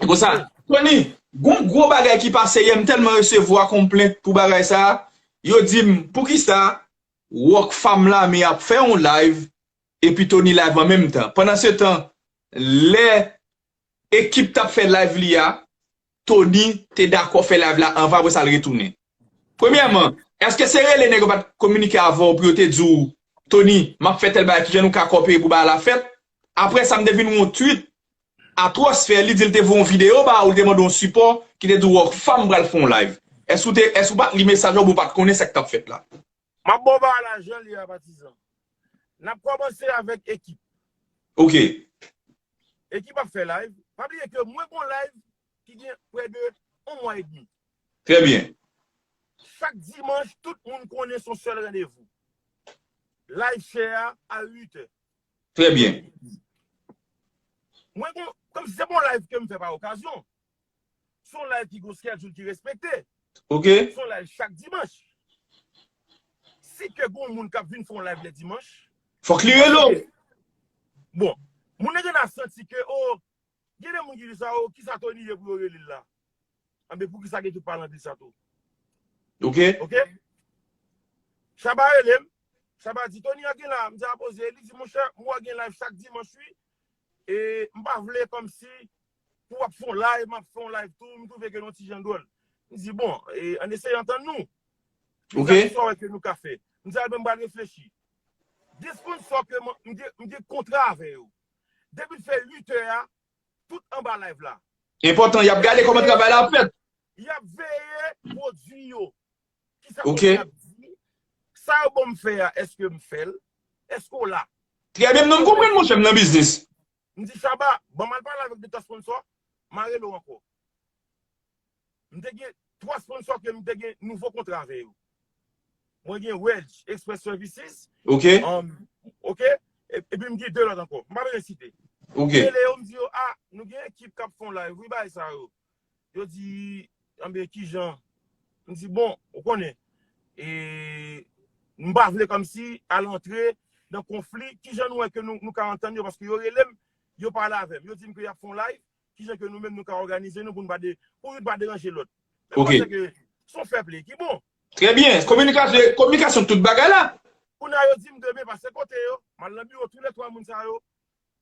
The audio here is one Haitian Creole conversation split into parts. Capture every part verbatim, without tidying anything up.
Konsa, Tony, gon gwo bagay ki pase yè, m tèlman resevwa konplent pou bagay sa a. Yo di m, poukisa Rockfam Lame ap fè yon live epi Tony live an menm tan? Pandan se tan, lè ekip t ap fè live li a, Tony te dakò fè live la anvan, apre sa l retounen. Premyèman, èske se rele nèg yo pa t kominike avè w pou yo te di w, Tony, m ap fè tèl bagay, kijan nou ka kowopere pou bagay la fèt? Apre sa, m te vin wè yon tweet Atwòs fè, li di l te voye yon videyo ba ou, li te mande yon sipò, ki te di w Rockfam pral fè yon live. Èske w te, èske w pa t li mesaj la oubyen w pa t konnen sa k t ap fèt la? M ap ba w bagay la jan l ye a, patizan. N ap kòmanse avèk ekip. Ok. Ekip ap fè live. Pa bliye ke mwen gon live ki gen prè de yon mwa edmi. Trè byen. Chak dimanch, tout moun konnen se yon sèl randevou. Live share a a uit è. Trè byen. Mwen gon, kòm si se pa yon live ke m fè pa okazyon. Se yon live ki gon schedule ki respekte. Ok. Se yon live chak dimanch. Si ke gon moun k ap vin fè yon live lè dimanch. Fòk li rele w. Bon, moun nan genlè santi ke, o, gen de moun ki di sa, o, kisa Tony ye pou yo rele l la? Anben, poukisa gen tout pale anpil sa tou? Ok. Ok? Shabba rele m. Shabba di, Tony, an gen la. M di, a poze. Li di, monchè, m wè gen live chak dimanch, wi. E m pa vle kòmsi pou w ap fè yon live, m ap fè yon live tou, m twouve ke l yon ti jan dwòl. M di, bon, e, ann eseye antann nou. M di, Ok. Sa w wè ke nou ka fè? M di, a, ben, m pral reflechi. De sponsò ke mwen, m gen, m gen kontra avè yo. Depi l fè uit è a, tout anba live la. Enpòtan, y ap gade kòman travay la ap fèt. Y ap veye pwodui yo. Kisa Ok. pwodui ap di? Sa yo ban m fè a, èske m fè l? Èske w la? Trè byen, non, m konprann, monchè, m nan biznis. M di, Shabba, ban m al pale avèk de twa sponsò, m a rele w ankò. M te gen twa sponsò ke m te gen nouvo kontra avè yo. Mwen gen Wedge Express Services. Ok. Um, ok. E- Epi m gen de lòt ankò. M pa bezwen site. Ok. Rele yo, m di yo, a, nou gen ekip k ap fè yon live, wi, bagay sa yo. Yo di, anben, kijan? M di, bon, ou konnen, e, m pa vle kòmsi al antre nan konfli, kijan nou wè ke nou, nou ka antann yo, paske yo rele m, yo pale avè m, yo di m ke y ap fè yon live, kijan ke nou menm nou ka òganize nou pou nou pa de, pou youn pa deranje lòt. Men Ok. m panse ke se yon fair play ki bon. Trè byen. Kominikasyon, kominikasyon tout bagay la. Kounye a yo di m demen pase kote yo, m al nan biwo tou lè twa moun sa yo.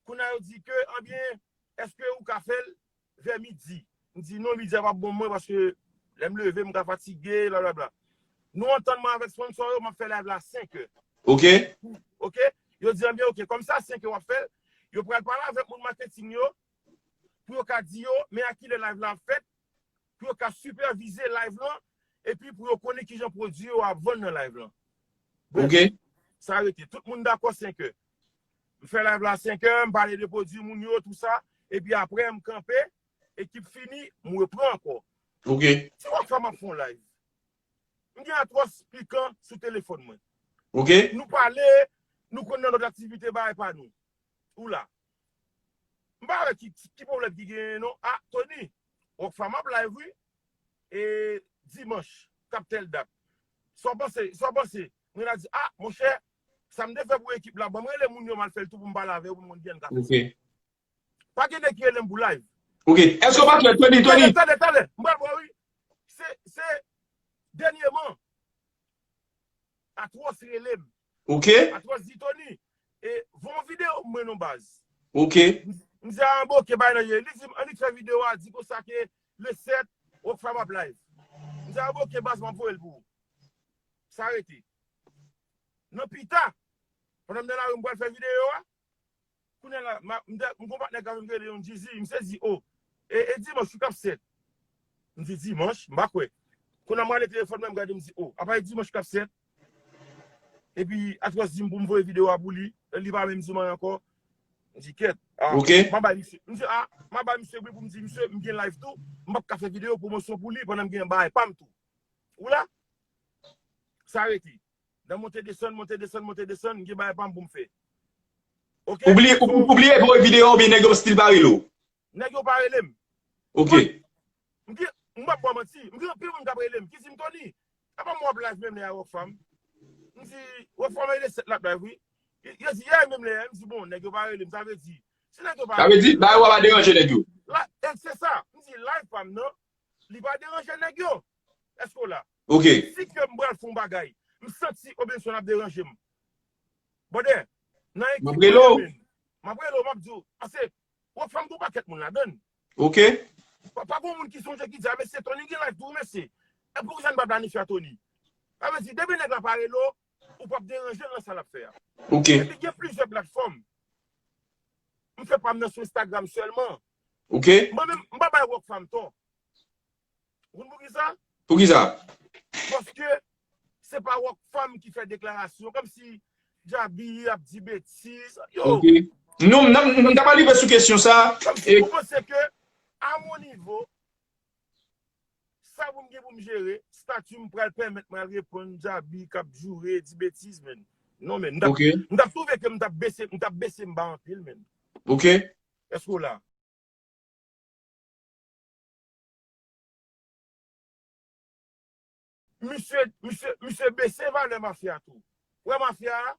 Kounye a yo di ke, anbyen, èske ou ka fè l vè midi? M di non, midi a p ap bon mwen paske lè m leve, m ka fatige, blablabla. Nou antann mwen avèk sponsò yo, m ap fè live la senk è. Ok. Ok? Yo di, anbyen, ok, kòm sa senk è w ap fè l, yo pral pale avèk moun maketing yo, pou yo ka di yo, men a kilè live la ap fèt, pou yo ka sipèvize live lan, epi pou yo konnen kijan pwodui yo ap vann nan live lan. Bref, Ok. Sa rete. Tout moun dakò senk è. M fè live la senk è, m pale de pwodui moun yo, tou sa, epi apre m kanpe, ekip fini, m repran ankò. Ok. Ti wòk sa m ap fè yon live. M gen Atwòs Pikan sou telefòn mwen. Ok. Nou pale, nou konn nan lòt aktivite bagay pa nou. Ou la. M pa wè ki, ki pwoblèm ki genyen non. A, Tony, Rockfam ap live wi. E dimanch, k ap tèl dat. Sa w panse? Sa w panse? Mwen la di, a, monchè, sa m te fè pou ekip la, ban m rele moun yo, m al fè l tou pou m pale avè yo, pou m konn kijan n ka fè sa. Ok. Pa gen nèg ki rele m pou live. Ok. Èske w pa kwè, Tony, Tony? Tande, tande, tande. M pral ba w wi. Se, se dènyèman. Atwòs rele m. Ok. Atwòs di, Tony, e, voye yon videyo pou mwen non baz. Ok. M di, a, bon, ok, bay nan je. Li di m, annik fè videyo a, di konsa ke le sèt, Rockfam ap live. M di, a, bon, ok, baz, m ap voye l pou ou. Sa rete. Nan pita, pandan m nan lari, m pral fè videyo a, kounye a la, m a- m te- m gon patnè k ap vin rele yon Jeezy, misye di, o, e, e dimanch wi k ap sèt. M di, dimanch, m pa kwè. Kounye a m rale telefòn mwen, m gade, m di, o, apa e dimanch k ap sèt? Epi Atwòs di m pou m voye videyo a pou li, li pa menm di m anyen ankò. M di, kèt, a, Ok. m a bay misye. M di, a, m a bay misye wi pou m di misye, m gen live tou, m p ap ka fè videyo pwomosyon pou li pandan m gen bagay pa m tou. Ou la? Sa rete. Nan monte desann, monte desann, monte desann, m gen bagay pa m pou m fè. Ok? Ou bliye, ou, ou bliye voye videyo oubyen nèg yo still pa rele w? Nèg yo pa rele m. Ok. M gen, m p ap ba w manti, m gen anpil moun k ap rele m, ki di m, Tony, apa m w ap live menm lè a Rockfam? M di, Rockfam e le sèt l ap live wi. Yo di, yè menm lè a, m di, bon, nèg yo pa rele m, sa vle di, si nèg yo pa Sa vle rele di, m, bagay yo pa deranje nèg yo. la, e se sa. Instagram nan, li pa deranje nèg yo. Èske w la? Ok. Si ke m pral fè yon bagay, m santi Robinson ap deranje m. Brother, nan ekip mwen yo, men, m ap rele w, m ap di w, pase, Rockfam gen yon pakèt moun ladan l. Ok. Pa, pa gen moun ki sonje ki di, a, mesye, Tony gen live tou, mesye. E poukisa n pa planifye a Tony? Sa vle di, depi nèg la pa rele w, ou p ap deranje l nan sa l ap fè a. Ok. Epi gen plizyè platfòm. M fè pa m nan sou Instagram sèlman. Ok. Mwen menm, m pa bay Rockfam tò. Ou konn poukisa? Poukisa? Paske se pa Rockfam ki fè deklarasyon, kòmsi Djaby ap di betiz. Yo. Ok. Nou, m, m, m ta pral rive sou kesyon sa. Kòmsi e ou panse ke, a mon nivo, sa pou m gen pou m jere, stati m pral pèmèt mwen al reponn Djaby k ap joure, di betiz, men. Non, men. M t ap, ok, m t ap twouve ke m t ap bese, m t ap bese m ba anpil, men. Ok. Èske w la? Misye, misye, misye bese valè mafya tou. Ou wè mafya a,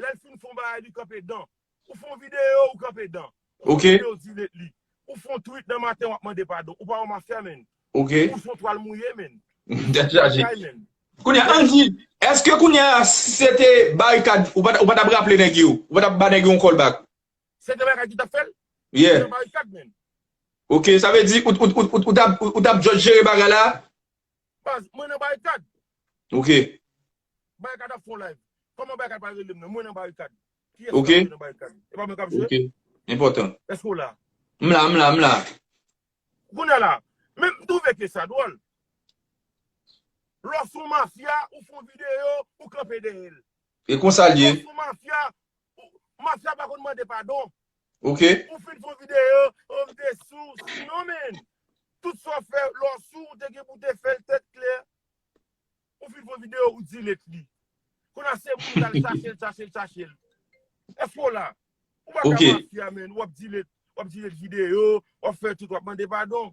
lè l fin fè yon bagay, li kanpe dan. Ou fè yon videyo, ou kanpe dan. Ou fè yon videyo, ou delete li. Ou fè yon tweet nan maten, w ap mande padon. Ou pa yon mafya, men. Ok. Ou se yon twal mouye, men. Tèt chaje. Bagay, men. Kounye a, Andy, èske kounye a, si se te Barikad, ou pa t, ou pa t ap raple nèg yo? Ou pa t ap ba nèg yo yon callback? Se te Barikad ki t ap fè l? Yeah. Se Barikad, men. Ok, sa vle di, ou, ou, ou, ou, ou t ap, ou, ou t ap just jere bagay la? Baz, mwen nan Barikad. Ok. Barikad ap fè yon live. Kòman Barikad pa rele m nan? Mwen nan Barikad. Kiyès ki ap jwe nan Barikad? E pa mwen k ap jwe? Ok. Enpòtan. Èske w la? M la, m la, m la. Kounye a la, men m twouve ke sa dwòl. Lè w se yon mafya, ou fè yon videyo, ou kanpe dèyè l. E konsa l ye. Lè w se yon mafya, ou, mafya pa konn mande padon. Ok. Ou fin fè yon videyo, ou m te sou, non, men. Tout sa w fè, lè w sou, ou te gen pou w te fè l tèt klè. Ou fin fè yon videyo, ou delete li. Kounye a se moun k al chache l, chache l, chache l. Èske w la? Ou pa ka mafya, men. W ap delete, w ap delete videyo, w ap fè tout, w ap mande padon.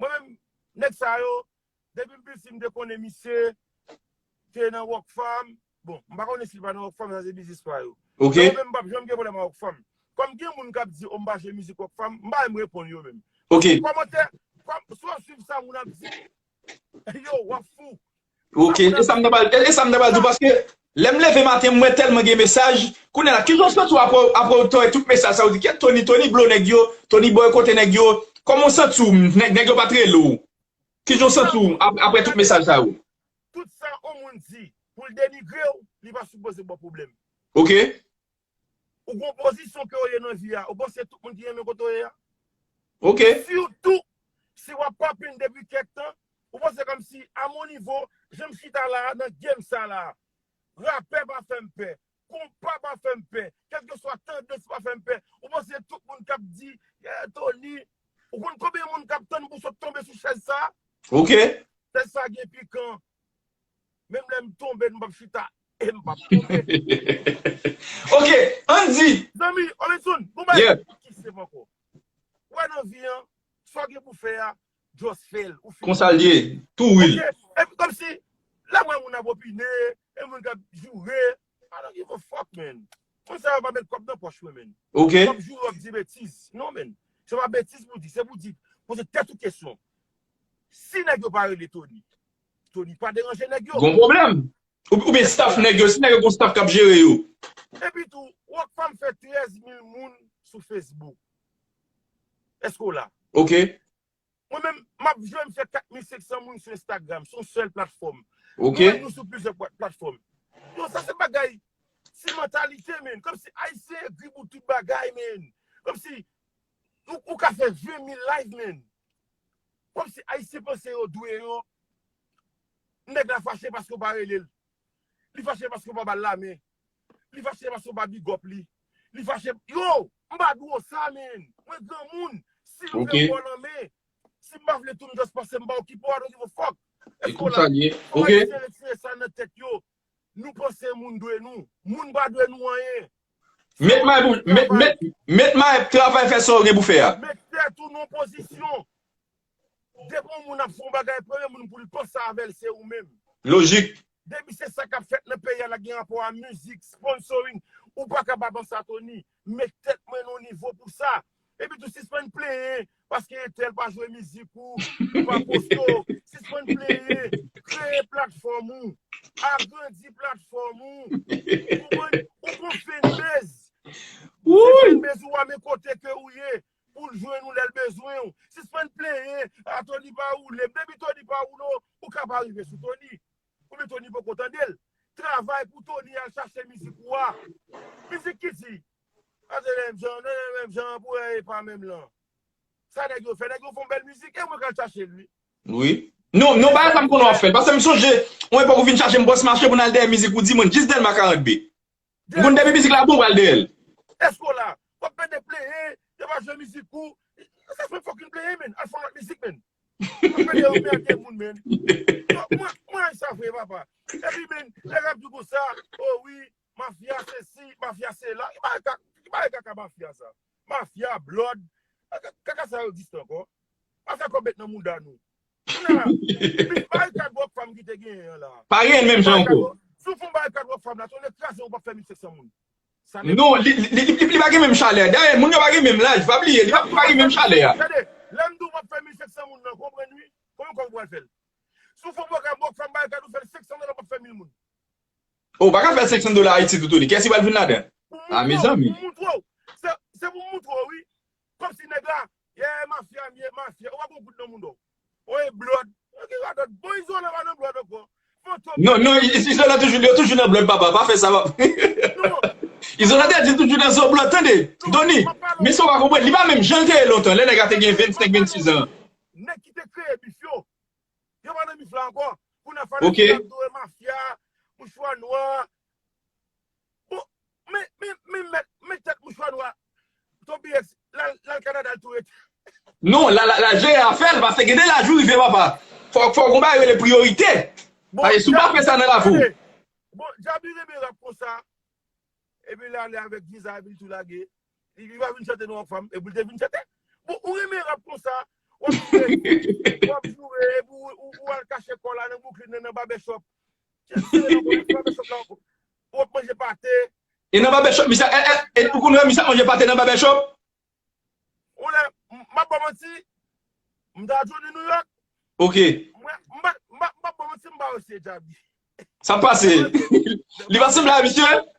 Mwen menm, nèg sa yo, depi m piti, m te konnen misye te nan Rockfam. Bon, m pa konnen si l pa nan Rockfam, sa se biznis pa yo. Ok. Men mwen menm, m p ap janm gen pwoblèm ak Rockfam. Kòm gen moun k ap di, o, m pa jwe mizik Rockfam, m pa menm reponn yo menm. Ok. Kòmantè, kòm, si w ap swiv sa moun ap di, yo, w ap fou. Ok, e sa m ta pral, e, e sa m ta pral di w, paske lè m leve maten, m wè tèlman gen mesaj. Kounye a la, kijan w santi w apre, apre w tande tout mesaj sa yo, di, kèt Tony, Tony blo nèg yo, Tony bòykote nèg yo. Kòman w santi w, nèg, nèg yo pa t rele w? Kijan w santi w ap-, apre tout mesaj sa yo? Tout sa yon moun di pou l denigre w, li pa sipoze ba w pwoblèm. Ok. Ou gon pozisyon ke w ye nan vi a, ou panse tout moun ki renmen kote w ye a? Ok. Sitou, si w ap papin depi kèk tan, ou panse kòmsi, a mon nivo, jan m chita la, nan game sa la, rapè pa fè m pè, konpa pa fè m pè, kèlkeswa tandans pa fè m pè, ou panse tout moun k ap di, "Eh, Tony," ou konn konbyen moun k ap tann pou sot tonbe sou chèz sa? Ok. Chèz sa gen pikan. Menm lè m tonbe, m p ap chita e m p ap tonbe. Ok, Andy. Zanmi, Robinson, bon bagay. Yeah. Ki se ankò? Wè nan vi an, sa w gen pou fè a, just fè l. Ou fini. Konsa l ye, tou real. Ok, epi kòmsi, lè m wè moun ap opine, e moun k ap joure, I don't give a fuck, man. Moun sa yo pa met kòb nan pòch mwen, man. Ok. W ap joure, w ap di betiz. Non, man. Se pa betiz pou di, se pou di, poze tèt ou kesyon. Si nèg yo pa rele Tony, Tony pa deranje nèg yo. Gon pwoblèm. Ou, oubyen staff nèg yo, si nèg yo gon staff k ap jere yo. Epi tou, Rockfam fè trèz mil moun sou Facebook. Èske w la? Ok. Mwen menm, m ap jwe, m fè kat mil senk san moun sou Instagram, se yon sèl platfòm. Ok. Nou, nou sou plizyè plat-, platfòm. Yo, sa se bagay, se mantalite, men. Kòmsi Ayisyen egri pou tout bagay, men. Kòmsi ou, ou ka fè ven mil live, men. Kòmsi Ayisyen panse yo dwe yo. Nèg la fache paske w pa rele l. Li fache paske w pa ba l lamen. Li fache paske w pa big up li. Li fache, yo, m pa dwe w sa, men. Mwen granmoun, si nou fè wòl anmen, si m pa vle tou, m just panse m pa okipe w, I don't give a fuck. E konsa l ye. Ok. Fò Ayisyen retire sa nan tèt yo. Nou panse moun dwe nou. Moun pa dwe nou anyen. Met may pou, met, met, met may travay, fè sa w gen pou fè a. Met tèt ou nan pozisyon. Depi yon moun ap fè yon bagay, premye moun pou l panse avè l, se ou menm. Lojik. Depi se sa k ap fèt nan peyi a la gen rapò a mizik, sponsoring, ou pa ka pa panse a Tony. Met tèt mwen nan yon nivo pou sa. Epi tou sispann plenyen, paske entèl pa jwe mizik ou, ou pa poste w. Sispann plenyen, kreye platfòm ou, agrandi platfòm ou. Ou konprann? Ou gon fanbase. Se fanbase ou a, men kote ke ou ye, pou l jwenn ou lè l bezwen w. Sispann plenyen, a Tony pa woule m. Depi Tony pa woule w, ou ka pa rive sou Tony. Oubyen Tony poko tande l. Travay pou Tony al chache mizik ou a. Mizik ki di, pa te menm jan, non, menm jan pou wè e pa menm lan. Sa nèg yo fè, nèg yo fè yon bèl mizik, e mwen k al chache l, wi. Wi. Non, non, bagay sa m konnen w ap fè l. Paske m sonje, yon epòk ou vin chache m bòs mache pou n al dèyè mizik ou di moun, jis Dèlma karant B. M konn depi mizik la bon, pral dèyè l. Èske w la? W ap pede plenyen, yo pa jwe mizik ou. Sa fè fucking plenyen, men. Al fè yon lòt mizik, men. W ap pede anmède moun, men. Yo, mwen, mwen sa vre, papa. Epi, men, nèg ap di konsa, o wi, mafya se si, mafya se la. Ki bagay ka- ki bagay kaka mafya sa? Mafya, blòd. Kaka- Kaka sa yo egziste ankò? Pa fè kòb met nan mouda nou. Kounye a, barikad Rockfam ki te genyen an la. Pa genyen menm jan ankò. Si w fè yon barikad Rockfam la, si w kraze, ou p ap fè mil senk san moun. Sa menm. Non, li, li, li, li, li pa gen menm chalè. Dayè, moun yo pa gen menm laj, pa bliye, li pa, li pa gen menm chalè a. Tande, lè m di w p ap fè mil senk san moun nan, konprann wi. Konbyen kòb ou pral fè l? Si w fè yon pwogram Rockfam barikad, ou fè l senk san dola, w p ap fè mil moun. Oh, ou pa ka fè senk san dola Ayiti tou, Tony. Kiyès ki pral vin ladan? A, mezanmi. Pou m moutre w. Se, se pou m moutre w, wi. Kòmsi nèg la, yeah, mafya m ye, mafya. Ou pa gon goud nan mouda w. Ou e blòd. Ou ki radòt. Bon, Izolan pa nan blòd ankò. Fantom. Non, non, I- I- Izolan toujou, yo toujou nan blòd, papa. Pa fè sa, papa. Non. Izolan te di l toujou nan zo blòd, tande. Non, Tony, m ap pale w. Men sa w pa konprann, li pa menm jan l te ye lontan, lè nèg la te gen vennsenk, vennsis an. Nèg ki te kreye bif yo. Yo pa nan bif la ankò. Kounye a fanatik ap dwe mafya, mouchwa nwa. Bon, men, men, men, men, men tèt mouchwa nwa. Toby X, l al, l al Kanada, l tou rete. Non, l al, l al jere afè l, paske gen de laj ou rive, papa. Fò, fò w gon bagay rele priyorite. Bon, paske si w pa fè sa nan lavi w. Bon, Djaby renmen rap konsa. Epi l ale avèk Ginza, epi l tou lage. Li, li pa vin chante nan Rockfam, epi l te vin chante. Bon, ou renmen rap konsa, w ap joure, w ap joure, epi ou, ou, ou al kache kò w la nan Brooklyn, nan, nan barbershop. Chèche nan barbershop la, w ap manje pate. E nan barbershop, misye, e, e, e, ou konn wè misye ap manje pate nan barbershop? Ou lè, m, m ap ba w manti, m ta jwenn li New York. Ok. Mwen, m pa, m pa, m pa ba w manti, m pa wè se Djaby. Sa pase. Li pa sanble a misye? Ok.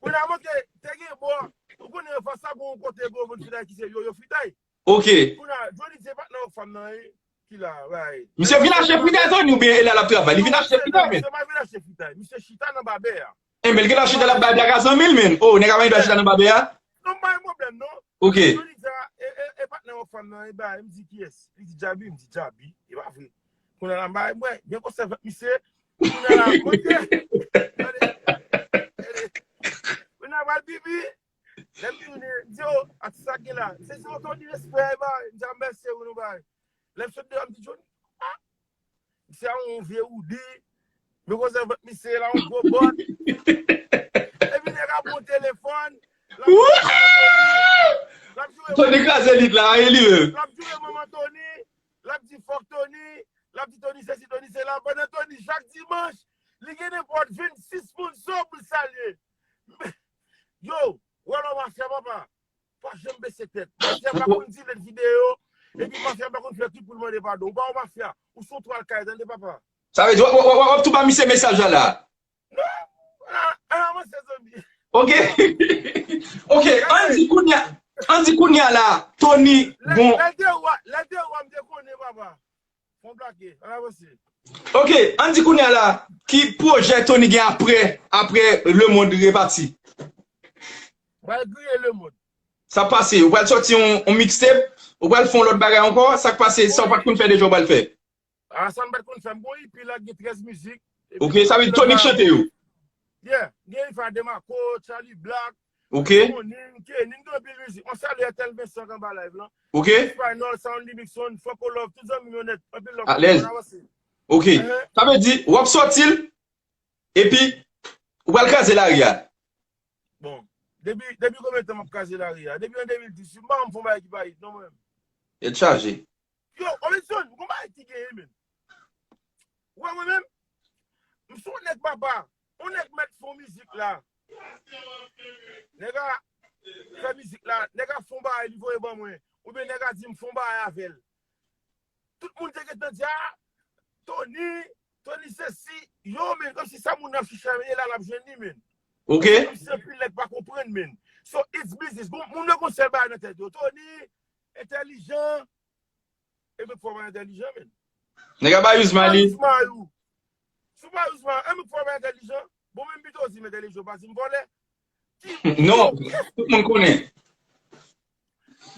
Kounye a, montre, te gen bò. Ou konnen, fas la, gon kote, gon moun fritay ki se yo, yo fritay. Ok. Kounye a, Johnny se patnè Rockfam nan, wi. Ki la, bay. Misye vin achte fritay, Tony, oubyen e la l ap travay? Li vin achte fritay, men. Misye pa vin achte fritay. Misye chita nan babè a. E, men, li gentan chita, l ap bay blag a zanmi l, men. Oh, nèg la pa gen dwa chita nan babè a? Non, pa gen pwoblèm, non. Ok. Johnny di a, e, e, e patnè Rockfam nan, e bay, m di kiyès? Li di Djaby, m di Djaby. E pa vre. Kounye a la, m bay, mwen, gen konsèy avèk misye. Kounye a la, monte. Gade, gade. Kounye a, pral pipi. Lè m tounen, m di, "Oh, atis sa gen la." Se, se yon Tony respè, bay. M di, "Ah, mèsi, wi, nou bay." Lè m sot deyò, m di, "Johnny, ah." Misye a yon vye woudi. Men koze avèk misye la, yon gwo bòt. Epi nèg la pran telefòn. L ap di, "Manman Tony." L ap joure Tony kraze lit la, e li menm. L ap joure Manman Tony. L ap di, "Fòk Tony." L ap di, "Tony sesi, Tony sela." Pandan Tony, chak dimanch, li gen nenpòt vennsis sponsò pou l salye. Yo, wè lò mafya, papa. Pa janm bese tèt. Mafya pa konn delete videyo, epi mafya pa konn fè tout pou l mande padon. Ou pa yon mafya. Ou se yon twal kay, tande, papa. Sa vle di, w ap, w ap, w ap tou ba misye mesaj la la. Non, an, an avanse, zanmi. Ok. Ok, ann di kounye a, ann di kounye a la, Tony, bon. Lè, lè te wa, lè te wa, m te konnen, papa. Fon plake, ann avanse. Ok, ann di kounye a la, ki pwojè Tony gen apre, apre Lemond repati? Pral griye Lemond. Sa pase, ou pral sòti yon, yon mixtape, ou pral fè yon lòt bagay ankò, sa k pase, sa w pa t konn fè deja, ou pral fè? A, sa m pa t konn fè, m gon E P la, gen trèz mizik. Ok, sa vle di Tony k chante yo? Yeah, gen E P a Demarco, Charly Black, Ok. Monin, Kenin, gen anpil mizik. On salye Ethel Vincent k anba live lan. Ok. Spinal, Sound Limixon, Franco Love, tout zanmi m yo nèt. Anpil love. Alèz. Ann avanse. Ok. Sa vle di, w ap sòti l, epi, ou pral kraze lari a. Bon. Depi, depi konbyen tan m ap kraze lari a? Depi an de mil dis, m pa janm fè yon bagay ki pa hit, non, mwen menm. Tèt chaje. Yo, Robinson, gon bagay ki genyen, men. Ou wè mwen menm? M se yon nèg papa. Yon nèg mèt fè yon mizik la. Nèg la, fè mizik la, nèg ap fè yon bagay, li voye ban mwen. Oubyen nèg a di m fè yon bagay avè l. Tout moun te gentan di, ah, Tony, Tony sesi, yo, men, kòmsi sa moun nan ap chèche a, men e la l ap jwenn li, men. Ok. Kòmsi anpil nèg pa konprann, men. So, it's business. Bon, moun yo gon sèl bagay nan tèt yo. Tony, entèlijan, e men fò pa entèlijan, men. Nèg a ba Yuzma li. Yuzma yo. Si w pa Yuzma, e men fò pa entèlijan. Bon, menm pito di m entèlijan, pa di m vòlè. Non, tout moun konnen.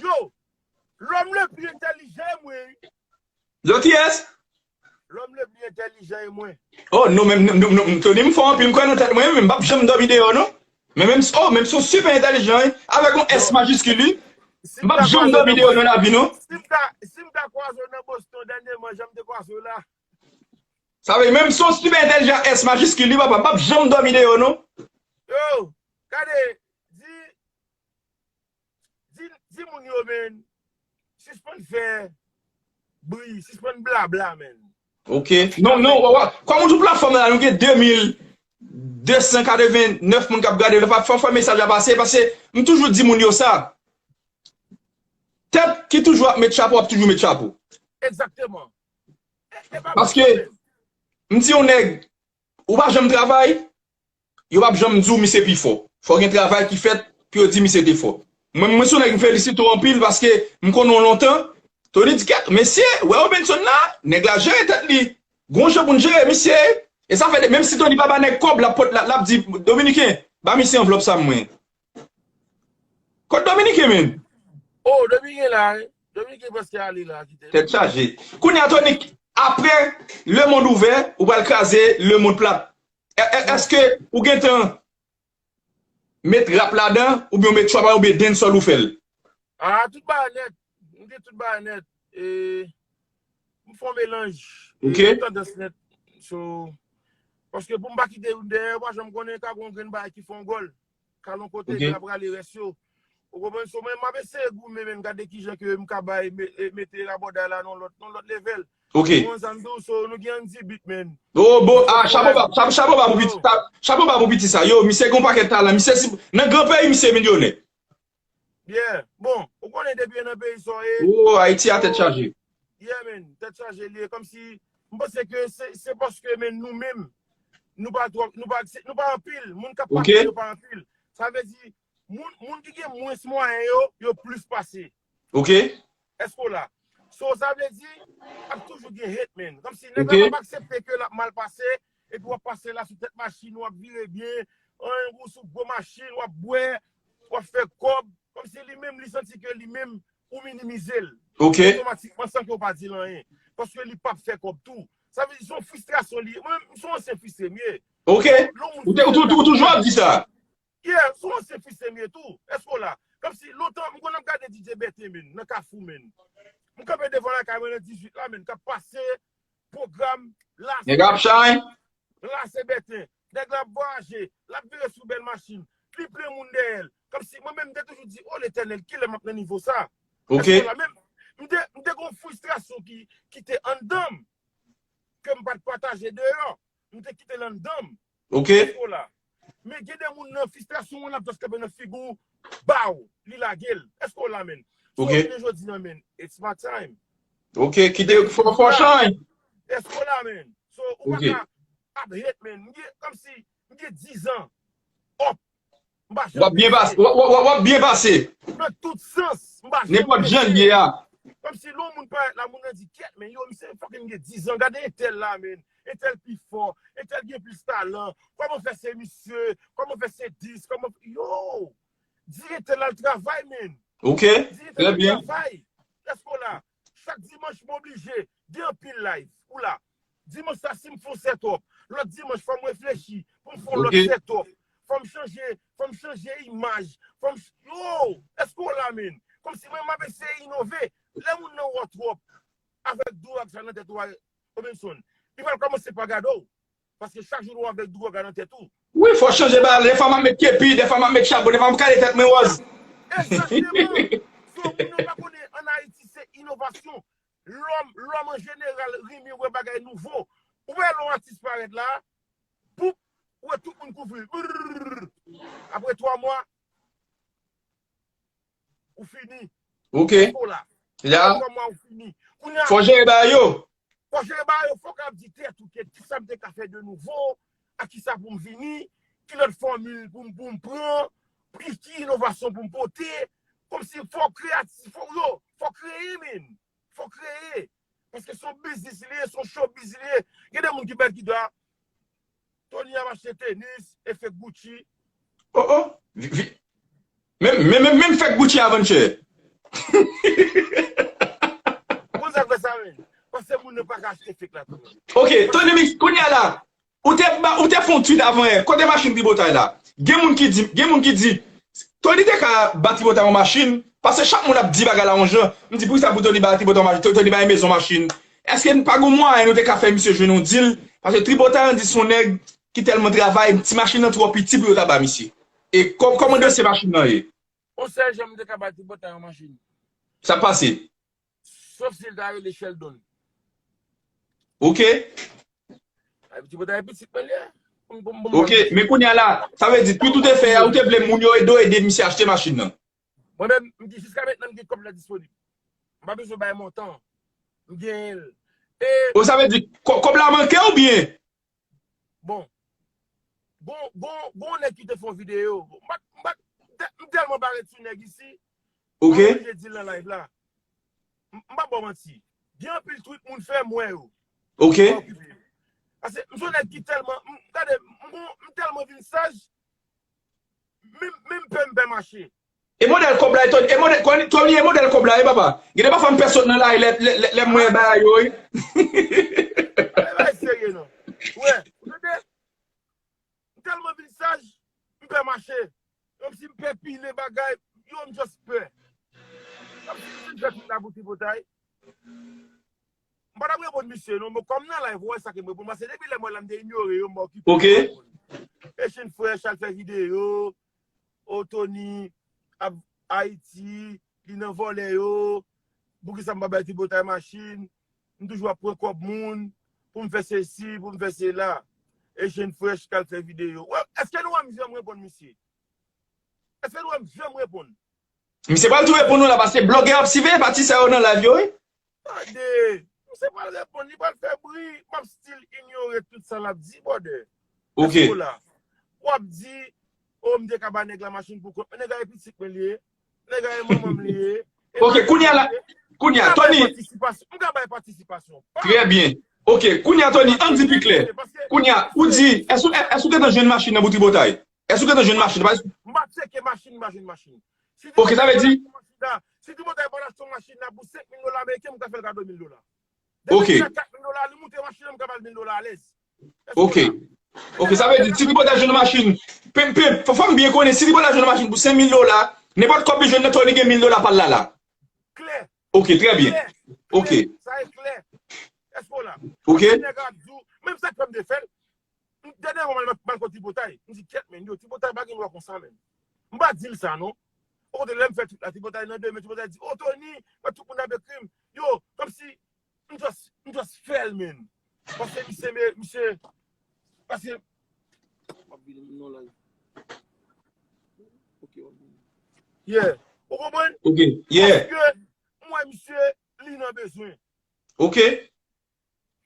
Yo, l'homme le plus intelligent, mwen. Yo, kiyès? L'homme le plus intelligent, mwen. Oh, non, men, non, non, Tony, m fò anpil, m kwè nan tèt mwen, men m p ap janm dòmi deyò, non. Men menm, oh, menm si w sipè entèlijan, wi, avèk yon S majiskil, wi. M p ap janm dòmi deyò nan lavi, non. Si m ta, si m ta kwaze w nan Boston dènyèman, jan m te kwaze w la. Sa vle, menm si w sipè entèlijan S majiskil, wi, papa, m p ap janm dòmi deyò, non. Yo, gade, di, di, di moun yo, men, sispann fè bri, sispann blabla, men. Ok. Non, non, wa, wa, kòm ou sou platfòm la, nou gen de mil de san katreven nèf moun k ap gade, fò, fò, fò mesaj la pase, paske m toujou di moun yo sa. Tèt ki toujou ap met chapo, ap toujou met chapo. Egzakteman. E, e pa Paske, m di yon nèg, ou pa janm travay, yo p ap janm di w misye pi fò. Fò gen travay ki fèt pou yo di misye te fò. Mwen, mwen se yon nèg m felisite w anpil paske m konnen w lontan. Tony di kèt, mesye, wè Robinson la, nèg la jere tèt li. Gon jan pou n jere misye. E sa fè, menm si Tony pa ba nèg kòb, l ap pot, l ap di, Dominiken, ba misye anvlòp sa mwen. Kot Dominiken, men? Oh, Dominiken la, wi. Dominiken prèske ale la, kite. Tèt chaje. Kounye a, Tony, apre Le Monde Ouvert, ou pral kraze Le Monde Plat. È-, è-, èske ou gentan met rap ladan, oubyen ou met trap la, oubyen dancehall ou fè l? Ah, tout bagay nèt. M gen tout bagay nèt. E, m fè yon melanj. Ok. E, tandans nèt. So, paske pou m pa kite youn dèyè, ou pa janm konnen, ka gen yon grenn bagay ki fè yon gòl. Ka yon kote, ok, ke l ap rale rès yo. Ou konprann? So, mwen, m ap eseye goumen, men gade kijan ke m ka bay, me-, e, mete rabòday la nan lòt, nan lòt level. Ok. Ou konprann sa m di w? So, nou gen Andy Beat, men. Oh, bon, ah, chapo ba, chapo, chapo ba pou piti, cha-, chapo ba pou piti sa. Yo, misye gon pakèt talan. Misye si, nan gran peyi, misye milyonè. Yeah. Bon, ou konnen depi nan peyi sa w ye. Oh, Ayiti a tèt chaje. Yeah, man, tèt chaje li ye. Kòmsi, m panse ke se, se paske, men, nou menm, nou pa twò, nou pa, se, nou pa anpil. Moun k ap pase yo pa anpil. Sa vle di, moun, moun ki gen mwens mwayen yo, yo plis pase. Ok. Èske w la? So, sa vle di, ap toujou gen hate, man. Kòmsi nèg la p ap aksepte ke l ap mal pase, epi w ap pase la sou tèt machin, w ap vire byen, an, ou sou gwo machin, w ap bwè, w ap fè kòb, kòmsi li menm, li santi ke li menm, ou minimize l. Ok. Otomatikman, san ke w pa di l anyen. Paske li p ap fè kòb tou. Sa vle di, se yon fristrasyon li ye. Mwen menm, m se yon ansyen fristre m ye. Ok. Ou te, ou tou-, tou-, toujou ap di sa. Yeah, se yon ansyen fristre m ye tou. Èske w la? Kòmsi lontan, m konn ap gade D J Bèten, men, nan Kafou, men. M kanpe devan lakay mwen nan dizuit la, men, k ap pase pwogram la. Nèg ap chay. La se Bèten. Nèg la ap vwayaje, l ap vire sou bèl machin. Li plen moun dèyè l. Kòmsi mwen menm, m te toujou di, o Letènèl, kilè m ap nan nivo sa? Ok. Èske w la? Men, m te, m te gen yon fristrasyon ki, ki te anndan m, ke m pa t pataje deyò. M te kite l anndan m. Ok. Èske w la? Men gen de moun nan fristrasyon an, l ap just kanpe nan figi w, baw, li lage l. Èske w la, men? So, ok, jounen jodi a, men, it's my time. Ok, kite, fò, fò chay. Èske w la, men? So, ou pa ka ap hate, men. M gen, kòmsi, m gen diz an. Up. M pa janm bese. W ap byen pase. W ap, w ap, w ap, w ap byen pase. Nan tout sans, m pa janm bese. Nenpòt jan l ye a. Kòmsi lè yon moun parèt la, moun nan di, kèt, men yo, misye fucking gen diz an. Gade entèl la, men. Entèl pi fò. Entèl gen plis talan. Kòman fè se misye? Kòman fè se dis? Kòman, yo! Di entèl al travay, men. Ok, trè byen. Di entèl al travay. Èske w la? Chak dimanch, m oblije gen anpil live. Ou la. Dimanch sa, si m fè yon set up, lòt dimanch, fò m reflechi pou m fè yon lòt set up. Fò m chanje, fò m chanje imaj. Fò m ch-, yo, èske w la, men? Kòmsi mwen, m ap eseye inove. Lè moun nan wè w twòp avèk dwòg sa nan tèt ou a, Robinson, li pral kòmanse pa gade w. Paske chak jou nou avèk dwòg la nan tèt ou. Wi, fò chanje bagay. Dèfwa m ap met kepi, dèfwa m ap met chapo, dèfwa m kale tèt mwen wòz. Egzakteman. So, moun yo pa konnen ann Ayiti, se inovasyon. Lòm, lòm an jeneral renmen wè bagay nouvo. Ou wè lè yon atis parèt la, poup, ou wè tout moun kouvri. Brrr. Apre twa mwa, ou fini. Ok. Èske w la? La. Kòman ou fini? Kounye a, fò jere bagay yo. Fò jere bagay yo, fò w ka di tèt ou, kisa m te ka fè de nouvo, ak kisa pou m vini, ki lòt fòmil pou m, pou m pran, ki, ki inovasyon pou m pote, kòmsi fò w kreyatif, fò w yo, fò w kreye, men. Fò w kreye. Paske se yon biznis li ye, se yon showbiz li ye. Gen de moun ki bèl ki dwa. Tony ap achte tenis, e fake Gucci. Oh, oh. Vi- vi- Menm, menm, menm, menm fake Gucci a vann chè. Konn sa k fè sa, men? Paske moun nan pa ka achte fake la tou. Ok, Tony Mix, kounye a la, ou te, ba- ou te fè yon tweet avan yè, kote machin Tripotay la? Gen moun ki di, gen moun ki di, Tony te ka ba Tripotay yon machin, paske chak moun ap di bagay la yon jan. M di, poukisa pou Tony ba Tripotay yon machin? Tony bay Mezon machin. Èske n pa gon mwayen nou te ka fè misye jwenn yon deal? Paske Tripotay an di se yon nèg ki tèlman travay, ti machin nan twò piti pou yo ta ba misye. E kò- kòman dosye machin nan ye? On sèl jan m te ka ba Tripotay yon machin. Sa pase? Sof si l ta rele Sheldon. Ok. Ay, Tripotay pitit mwen li ye. Bon, bon, bon, ok, bon. Men kounye a la, sa vle di, tout ou te fè a, ou te vle moun yo ede, ede misye achte machin nan. Mwen menm, m di jiska mentnan m gen kòb la disponib. M pa bezwen bay montan. M genyen l. E o, sa vle di, kò- kòb la manke oubyen? Bon. Gon, gon, gon nèg ki te fè yon videyo. M pa, m pa, m tèlman barèt sou nèg isi. Ok. M pa oblije di l nan live la. M m pa ba w manti. Gen anpil tweet moun fè, m wè yo. Ok. M pa okipe yo. Paske m se yon nèg ki tèlman, m, gade, m, m, m tèlman vin saj, menm, menm pè m pè mache. E modèl kòb la, e Tony, e modèl, Tony, Tony, e modèl kòb la, e papa. Gen de pafwa m pè sot nan la, lè, lè, lè, lè m wè bagay yo, wi. E bagay serye, non. Wè, ou tande? M tèlman vin saj, m pè mache. Kòmsi m pè pile bagay, yo, m just pè. Kòmsi m fin fè tout la pou Tripotay. M pa t ap reponn misye, non, men kòm nan live, ou wè sa ke m reponn. Paske depi lè m wè la, m te inyore yo, m pa okipe yo. Ok. Echange Fresh al fè videyo, o Tony ap Ayiti, li nan vòlè yo, poukisa m pa bay Tripotay machin, m toujou ap pran kòb moun, pou m fè sesi, pou m fè sela. Echange Fresh k al fè videyo. Wè, èske nou wè m janm reponn misye? Èske nou wè m janm reponn? Misye pral tou reponn nou la, paske blogè ap siveye pati sa yo nan live yo, wi. Tande, misye pral reponn, li pral fè bri, m ap still inyore tout sa l ap di, brother. Ok. Èske w la? W ap di, o, m te ka ba nèg la machin pou kont mwen, nèg la e pitit mwen li ye, nèg la e manman m li ye. Ok, kounye a la, kounye a, Tony. M ka bay patisipasyon, m ka bay patisipasyon. Trè byen. Ok, kounye a, Tony, ann di pi klè. Kounye a, ou di, èske, èske ou gentan jwenn machin nan pou Tripotay? Èske ou gentan jwenn machin? M pa tcheke machin, m pa jwenn machin. Ok, sa vle di? Si Tripotay pa t achte yon machin la pou senk mil dola ameriken, m ka fè l kado mil dola. Ok. Depi li fè kat mil dola, li moute machin nan, m ka ba l mil dola alèz. Ok. Ok, sa vle di, si Tripotay jwenn yon machin, pimp, pimp, fò, fò m byen konnen, si Tripotay jwenn yon machin pou senk mil dola, nenpòt kòb li jwenn nan, Tony gen mil dola pa l la la. Klè. Ok, trè byen. Klè. Ok. Klè. Sa e klè. Èske w la? Ok. Paske nèg ap di w, menm sa k fè m te fè l, m, dènye moman, m al, m al kot Tripotay. M di, "Kèt, men, yo, Tripotay pa gen dwa konsa, men." M pa di l sa, non. Okontrè, lè m fè tout la, Tripotay nan demen, Tripotay di, "O, Tony," mwen, tout moun ap ekri m. Yo, kòmsi, m just, m just fè l, men. Paske misye, me- misye, paske, m ap vin non la. Ok, ok. Yeah. Ou konprann? Ok, yeah. Paske, m wè misye, li nan bezwen. Ok.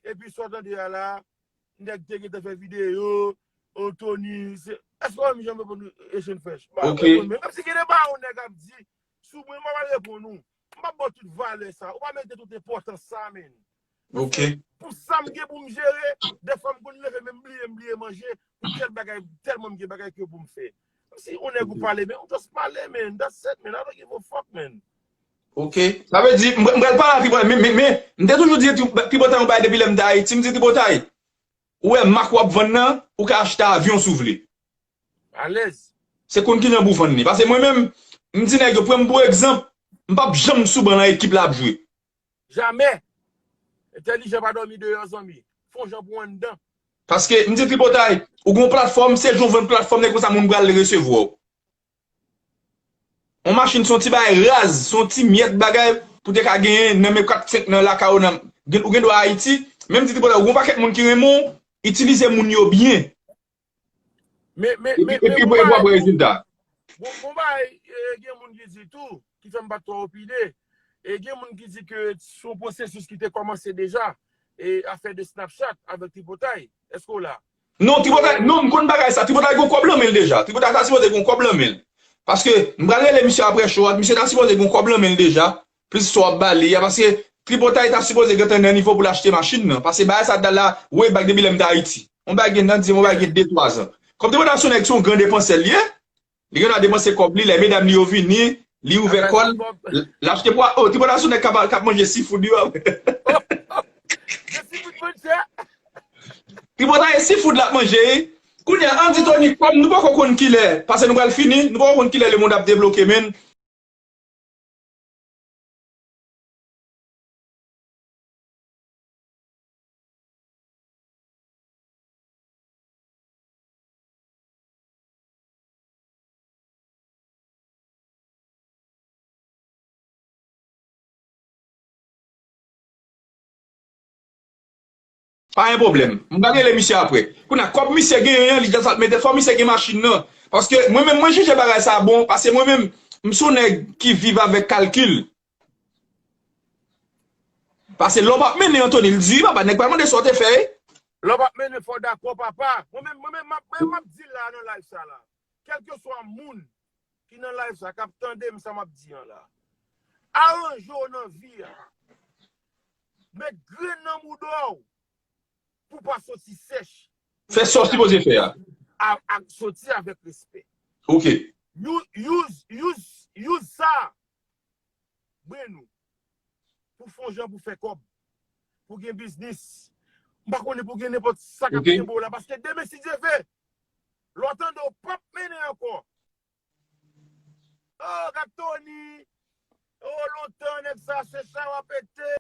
Epi sa w tande a la, nèg te gentan fè videyo, o Tony, se, èske w menm janm reponn Echange Fresh? M pa reponn, men kòmsi gen de bagay yon nèg ap di sou mwen, m pa pral reponn ou. M p ap ba w tout valè sa. Ou pa merite tout enpòtans sa, men. Ok. Pou sa m gen pou m jere, dèfwa m konn leve, men m bliye, m bliye manje, pou tèl bagay, tèlman m gen bagay ke pou m fè. Kòmsi yon nèg ou pale, men ou just pale, men. That's it, man. I don't give a fuck, man. Ok. Sa vle di, m, m pral pale a Tripotay, men, men, men, m te toujou di Tri- Tripotay yon bagay depi lè m te Ayiti, m di Tripotay, ou wè mak w ap vann nan, ou ka achte avyon si w vle. Alèz. Se konn kijan pou vann li. Paske mwen menm, m di nèg yo, pran m pou egzanp, m p ap janm sou ban nan ekip la ap jwe. Jamè. Entèlijan pa dòmi deyò, zanmi. Fè yon jan pou w anndan. Paske, m di Tripotay, ou gon platfòm, se jan w vann platfòm, nèg konsa moun pral resevwa w. Yon machin se yon ti bagay raz, se yon ti myèt bagay pou te ka genyen nan men kat senk nan lakay ou nan, gen- ou gen dwa Ayiti, menm di Tripotay, ou gon pakèt moun ki renmen w, itilize moun yo byen. Men, men, men, men, epi, epi w ap wè rezilta. Bon, bon bagay, eh, gen moun ki di tou, ki fè m pa t twò opine. E gen moun ki di ke se yon pwosesis ki te kòmanse deja, e afè de Snapchat avèk Tripotay. Èske w la? Non, Tripotay, non, m konn bagay sa. Tripotay gon kòb nan men l deja. Tripotay ta sipoze gon kòb nan men l. Paske, m pral rele misye apre show a, misye ta sipoze gon kòb nan men l deja. Plis sa w ap ba li a, paske Tripotay ta sipoze gentan nan nivo pou l achte machin nan. Paske bagay sa t dal la, way back depi lè m te Ayiti. Yon bagay gen nan di, yon bagay gen de, twa zan. Kòm Tripotay se yon nèg, se yon gran depansè l ye, li gen dwa depanse kòb li, lè medam li yo vini, li ouvè kò l, l achte pwa, oh, Tripotay se yon nèg k ap, k ap manje seafood yo. Tripotay se seafood l ap manje, wi. Kounye a, ann di Tony, kòm nou poko konn kilè, paske nou pral fini, nou poko konn kilè lemonn ap debloke, men Pa gen pwoblèm. M pral rele misye apre. Kounye a, kòb misye genyen an, li deja mete, fò misye gen machin nan. Paske mwen menm, mwen jije bagay sa bon. Paske mwen menm, m se yon nèg ki viv avèk kalkil. Paske lè w p ap mennen Anthony, l di, papa, nèg pral mande sa w te fè. Lè w p ap mennen, fò w dakò, papa. Mwen menm, mwen menm, m ap, mwen, m ap di l la nan live sa la. Kèlkeswa moun ki nan live sa, k ap tande m sa m ap di an la. Aranje w nan vi a. Met grenn nan mouda w pou w pa soti sèch. Fè sa w sipoze fè a. A, a, soti avèk respè. Ok. Use, use, use, use sa. Brenn ou. Pou fè yon jan pou fè kòb. Pou gen biznis. M pa konnen pou gen nenpòt sa k ap kenbe w la. Paske demen, si Dye vle, lè w tande w p ap mennen ankò. Oh, gad Tony. Oh, lontan, nèg sa, se sa w ap ete.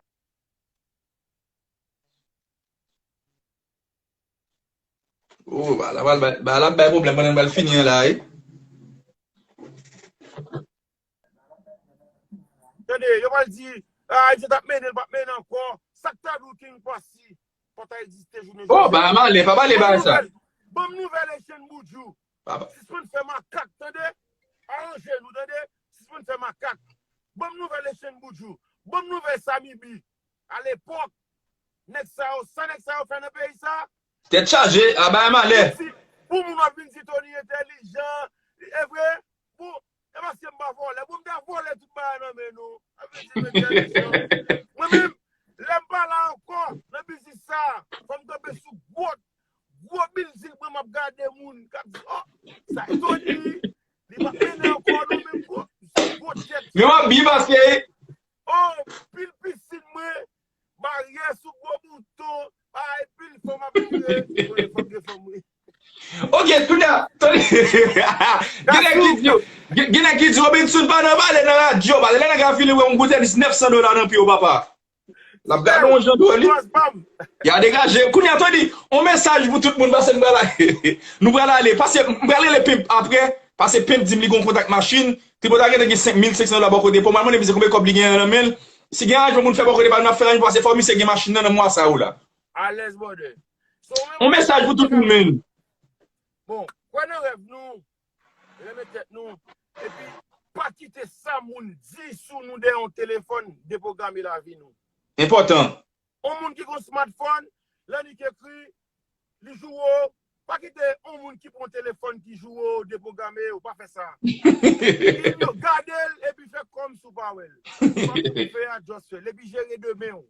Oh, ba la, ba la, ba la, bay pwoblèm pandan n pral fini an la, wi. Tande, yo pral di, ah, Ayisyen t ap mennen, l p ap mennen ankò. Sa k ta di w King Passy pa ta egziste jounen jodi a? Oh, ba male, pa pale bagay sa. Ban m nouvèl Echann Boudjou. Sispann fè makak, tande. Aranje nou, tande. Sispann fè makak. Ban m nouvèl Echann Boudjou. Ban m nouvèl Samy B. Alepòk, nèg sa yo, sa nèg sa yo fè nan peyi sa? Tèt chaje, a bay malè. Pou moun w ap vin di Tony entèlijan, e vre? Bon, e paske m pa vòlè. Bon, m ta vòlè tout bagay nan men nou. Sa vle di m entèlijan. Mwen menm, lè m pa la ankò, nan biznis sa, fò m kanpe sou gwo, gwo bilding mwen, m ap gade moun k ap di, oh, sa e Tony, li pa mennen ankò non, men gwo, gwo tèt. Men w ap byen pase. Oh, pil pisin mwen, baryè sou gwo bouton, bay pil fanm ap vire. Mwen fòk gen fanm wi. Ok, kounye a, Tony, gen nèg ki di yo, gen, gen nèg ki di Robinson pa nan pale nan radyo, pale lè nèg la vini wè yon goutèlis nèf san dola nan pye w, papa. L ap gade yon jan dwòl, li. Y a degaje. Kounye a, Tony, yon mesaj pou tout moun, paske nou pral ale. Nou pral ale. Paske m pral rele Pimp apre, paske Pimp di m li gen yon kontak machin. Tripotay gentan gen senk mil senk san dola bò kote pa w. M al mande misye konbyen kòb li genyen nan men l. Si gen aranjman pou n fè bò kote pa l, n ap fè aranjman, paske fò misye gen machin nan, nan mwa sa yo la. Alèz, brother. So, yon mesaj pou tout moun, men. Bon, kwè nan rèv nou, renmen tèt nou, epi pa kite sa moun di sou nou dèyè yon telefòn depwograme lavi nou. Enpòtan. Yon moun ki gon smartphone, lè li k ekri, li joure w, pa kite yon moun ki pran telefòn ki joure w depwograme w, pa fè sa. Gade l epi fè kòmsi w pa wè l. Sa w fè a, just fè l. Epi jere demen w.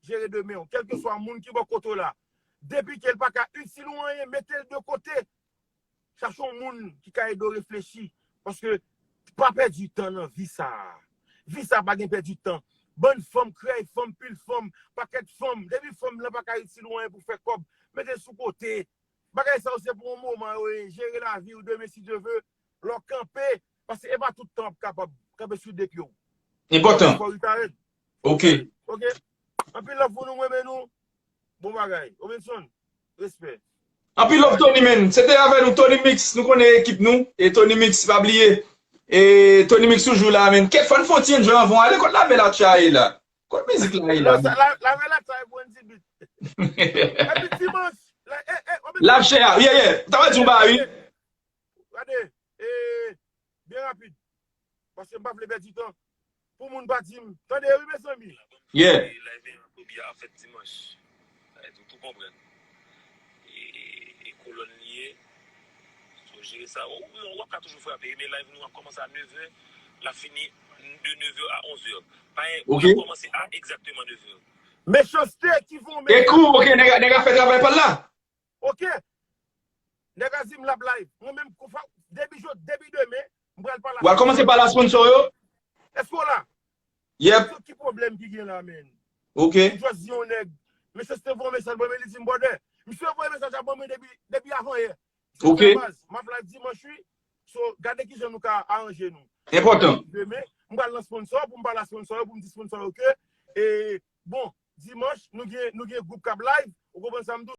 Jere demen w. Kèlkeswa moun ki bò kote w la. Depi ke l pa ka itil ou anyen, mete l de kote. Chache yon moun ki ka ede w reflechi. Paske pa pèdi tan nan vi sa a. Vi sa a pa gen pèdi tan. Bann fanm, krèy fanm, pil fanm, pakèt fanm. Depi fanm lan pa ka itil ou anyen pou fè kòb, mete l sou kote. Bagay sa yo se pou yon moman yo ye. Jere lavi w, demen si Dye ve, lè w kanpe, paske e pa tout tan w ap kapab kanpe sou de pye w. Enpòtan. Fò w rete red. Ok. Ok. Anpil love pou nou, mwen renmen nou. Bon bagay. Robinson, respè. Anpil love Tony, men. Se te avè nou Tony Mix, nou konnen ekip nou. E Tony Mix, pa bliye. E Tony Mix toujou la, men. Kèt, fò n fè yon ti enjoy anvan w ale. Kot lavè la tchaye la? Kot mizik la ye la? Lavè la tchaye pou N D B. Epi dimanch, la, e, e, Robinson. Lap chè a, yeah, yeah. Ou ta pral di yon bagay, wi. Gade, e, byen rapid. Paske m pa vle pèdi tan. Pou moun pa di m. Tande wi, mezanmi. Yeah. Live Meyè Kobe a ap fèt dimanch. Sa vle di ou tou konprann. E, e kolòn li ye. So jere sa. Ou, ou, w ap ka toujou frape. Men live nou ap kòmanse a nèv è. L ap fini de nèv è a onz è. Pa gen, Ok. L ap kòmanse a egzakteman nèv è. Mechanste ki fon E kou, ok, nèg a nèg a fè travay pa l la. Ok. Nèg a di m l ap live. Mwen menm, konfa- depi jodi, depi demen, m pral pale. W al kòmanse pale a sponsor yo. Èske w la? Yep, So, ki pwoblèm ki gen la, men? ok. M just di yon nèg. Mesye te voye mesaj ban mwen, li di m, brother. Misye voye mesaj a ban mwen depi, depi avan yè. Ok. Baz, m ap live dimanch wi. So, gade kijan nou ka aranje nou. Enpòtan. Demen, m pral nan sponsor pou m pale a sponsor yo, pou m di sponsor yo ke, e, bon, dimanch, nou gen, nou gen gwoup k ap live, ou konprann sa m di w?